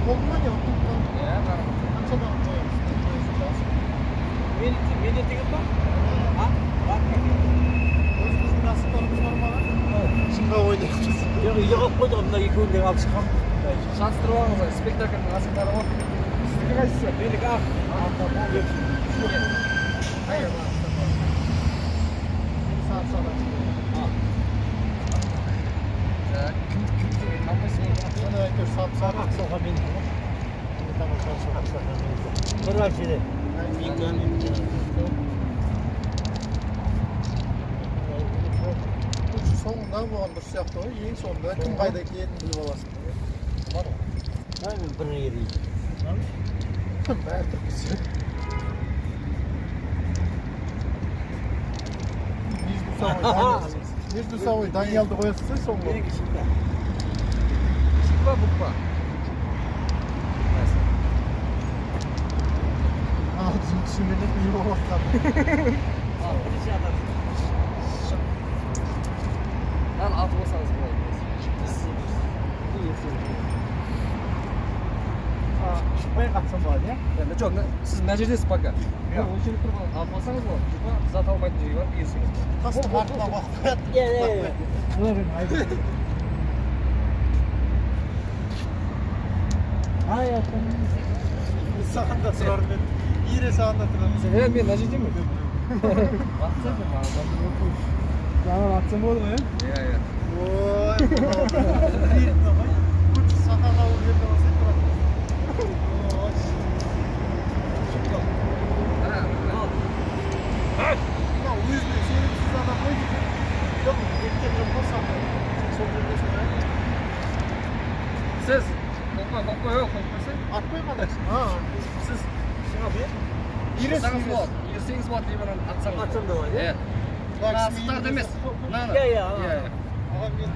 Болды ма не? Иә, қаншадан қоямыз? Мен де тігіп па? А? Бар. Өзіміздің асықтарымыз бар ма? Шынға ойнаймыз. Жоқ, үйде қалып қойдық, мына екеуін де алып шыққан. Шанстырып алыңыз, спектакльдің асықтары ғой. Сіздікі қайсысы? Менікі ақ. Соңында болған дұрыс сияқты ғой, ең соңында кім қайда екенін біліп аласың. Бар ғой. Мен бір жерде. Бәрі тұрып. Между собой Даниялды қоясыз ба соңғы? Менікі шипа. Шипа, буква. Түсінбедім, не болып жатқанын. Мынаны атып алсаңыз болады. Шықпай қатсам болады, иә? Жоқ, сіз мына жердесіз пока. Ол жерде тұрған атып алсаңыз болады. Шипа, зат алмайтын жерге барып иірсеңіз болады. Тастың артына бағып қояды. Иә, иә, иә. Ай, атым. Саған да тұрар мен. Ире саған да тұрар. Е, мен мына жердемін. Атсам мен маған. Маған атсам болады ғой, иә? Иә, иә. Ой, приятно ғой. Лучше сахаға ол жерде болсай тұрады. Мынау өзіне сенімсіз адам ғой дейді. Жоқ, ертең жоқ қой сахна. Сол жерде солай. Сіз қорқпай, қорқпай, қорқпайсың? Атпай ма? Сіз шығып, иә? Иірсеңіз болады. Иірсеңіз болады, либо атсаңыз. Атсам да болады, иә? Мына асықтарды емес. Мынаны. Иә, иә. Ағам мен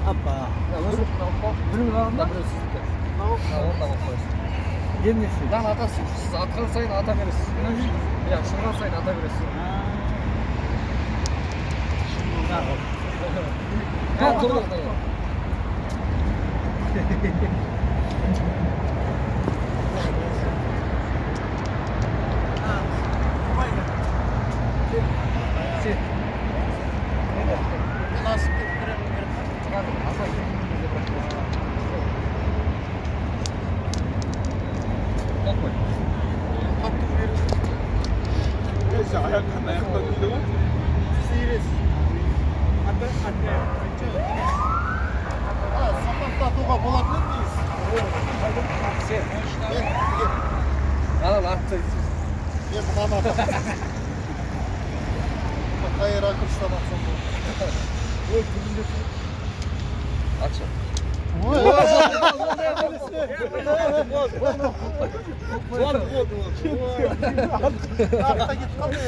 Апа. Біреуін алғанда, біреу сіздікі. Оны да қойып қоясыз. Енді не істейді? Мынаны атасыз. Сіз атқан сайын ата бересіз. Иә, ұшырған сайын ата бересіз. Ә, тұрды. Сен. Мен асып кетіп кіремін керек па? Қазір асай қорқпай. Қатты беріп. Аяқтан аяқтан дейді ғой. Сіз иіресіз. Сақатты атуға болатын еді негізі. Сен. Мен Мынаны атып тастайсыз. Мен мынаны атамын. Қай ракурстан атсам болады. Ой, түбінде тұр. Атшы. Ой, Болды, болды, болды. Артқа кетіп қалды.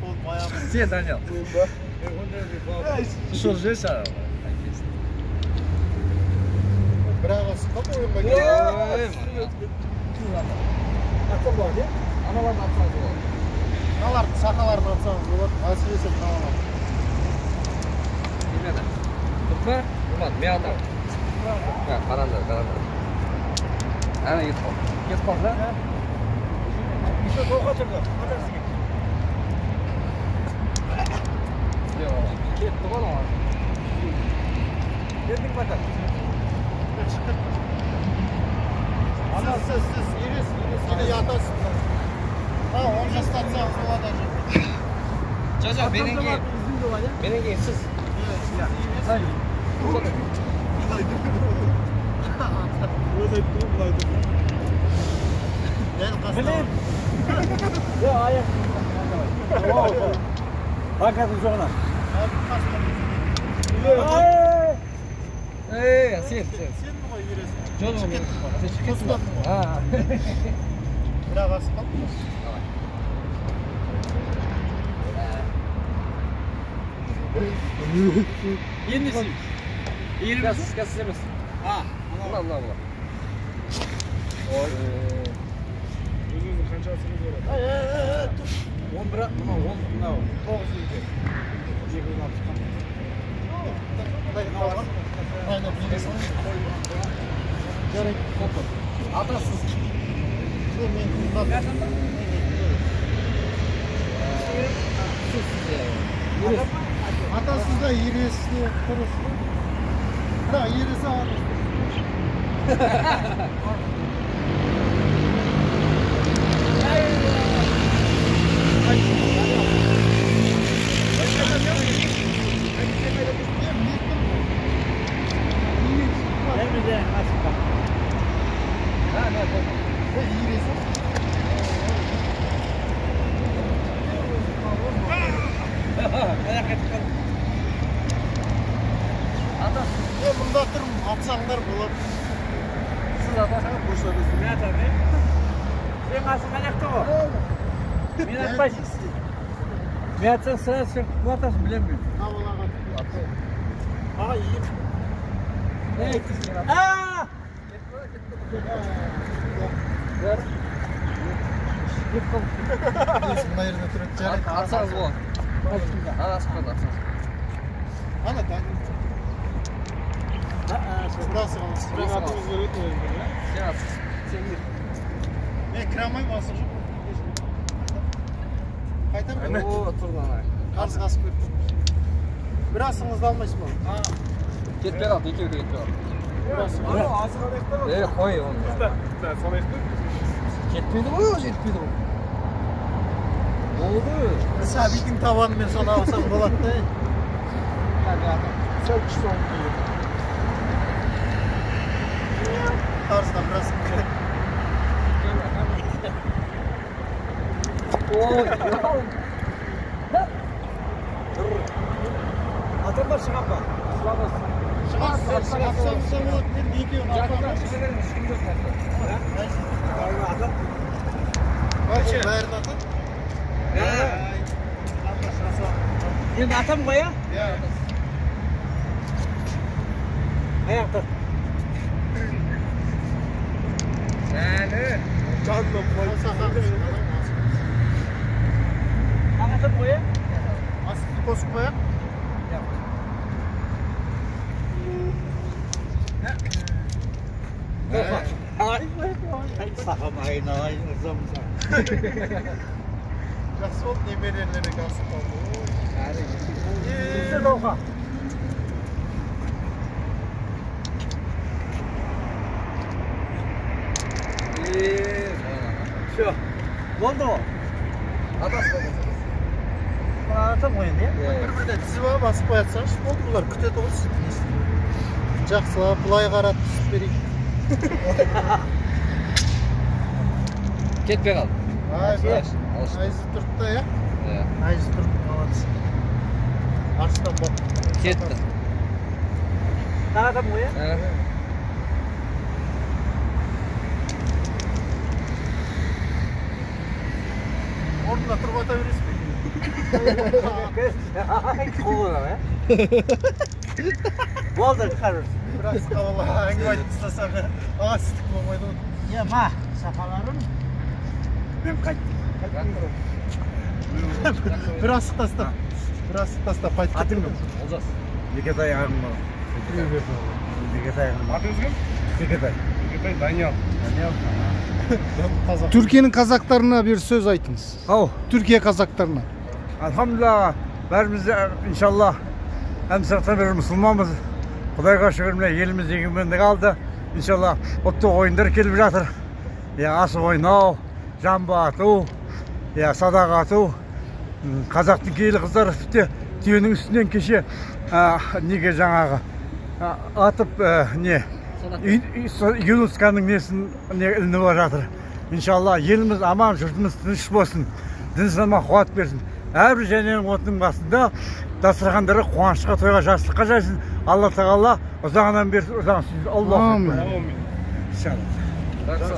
Қолым аяғым. Сен, Даниял. Ұшырып жіберші ана. Бірақ асып қалды ойынға келді. Атсам болады, иә? Аналарды атсаңыз болады. Мыналардың сақаларын атсаңыз болады. Әсіресе мыналарды. Ребята, тұрма, тұрма, мен атамын. Қараңдар, қараңдар. Ана кетіп қалды. Кетіп қалды, да? Еще тоққа тұрды. Атасы кетті. Кетті ғой анау. Бердің ба ата? Сіз, сіз, ересіз, или атасыз. Он жаста атсаңыз болады ажар. Жоқ, жоқ, менен кейін. Менен кейін сіз. Өзі айтты ғой, былай айтты. Дәл қасында. Білем. Жоқ, аяқ. Банкатын жоғынан. Ей, сен, сен. Сен ғой ересің. Жоқ, жоқ, мен. Сен шығып кеттің ба? Бірақ асып қалды. Енді не істейміз? Иіріміз? Қазір емес. Мына, мына, мына. Өзіңіздің қаншасыңыз болады? 11, мынау 10, мынау 9 екен. Екеуін алып шыққан. Жарайды. Атасыз. Мен атасыз да ересіз де дұрыс. Бірақ ересі ағамыз. Мен мұнда тұрмын, атсаңдар болады. Сіз атасаңыз бұрышта. Мен атамын, сен асың қаяқта ғой? Мен атпайсың. Мен атсаң сразу сен құлатасың, білемін мен. Аға, егер. Не айттың сен? Ааа! Бір. Кетіп қалды. Мына жерде тұрады. Жарайды. Атсаңыз болады. Ана асып қалды, атсаңыз. Ана, Сұрасы қаласы. Сен атыңыз керек еді, Сен атсың. Сен кір. Мен кіре алмаймын, асық жоқ. Қайтамын. О, тұрды ана. Қарсы қасып кетті. Бір асығыңызды алмайсыз ба? Кетпей қалды, екеуі де кетпей қалды. Бір асық. Асық алайық та. Е, қой оны. Салайық та. Кетпейді ғой, ол жетпейді ғой. Болды. Сәбидің табанымен соны алсам болады да. Сәл күшті болып келеді. Тарздан біраз. Ой, Атам ба, шығам ба? Шығасыз, атсаңыз болады, мен екеуін Жақында атамын. шыға беріңіз, ешкім жоқ мына. Атам. Бәрін атады. Енді атам ғой, а? Иә. Аяқта. Әлі. Жанынан Атам ғой, а? Асықты қосып қояқ. Сақам айналайын, ырзамын. Жақсы болды, немерелерге асып қалды. Түсі Дауха. Все. Болды ғой. Атасыз, атасыз. Атам ғой енді, иә? Бір-бірден тізіп алып асып қоятсаңшы, болды, бұлар күтеді ғой сізді. Жақсылап, былай қарап түсіп берейік. Кетпей қалды. Ай, Алшы. Айызы тұрды да, иә? Иә. Айызы тұрды, молодец. Арыстан бап. Кетті. Тағы атам ғой, иә? Орнына тұрып ата бересіз бе? Қолы, иә? Болды, қарыз. Бір асыққа бала әңгіме айтып тастасақ, аға сіздікі болмайды ғой. Е, ма, сақаларым. Мен қайттым. Бір асық тастап, бір асық тастап қайтып. Атың кім? Олжас. Бекетай ағым бар. Бекетай ағым. Атыңыз кім? Бекетай. Бекетай Даниял. Даниял. Түркияның қазақтарына бір сөз айтыңыз. Ау. Түркия қазақтарына. Алхамдулилла, бәріміз иншалла әмсақтан бері мұсылманбыз. Құдайға шүкір, міне еліміз егемендік алды. Иншалла ұлттық ойындар келіп жатыр. Я асық ойнау, жамбы ату, я садақ ату. Қазақтың киелі қыздары тіпті түйенің үстінен кеше неге жаңағы атып не ЮНЕСКО-ның несін не ілініп жатыр. Иншалла еліміз аман, жұртымыз тыныш болсын, дін сынама қуат берсін. Әрбір жәненің отының басында дастархандары қуанышқа, тойға, жақсылыққа жайсын. Алла тағала ұзағынан берсін, ұзағын сүйсін. Аллаху акбар. Аумин. Иншалла. Жақсы.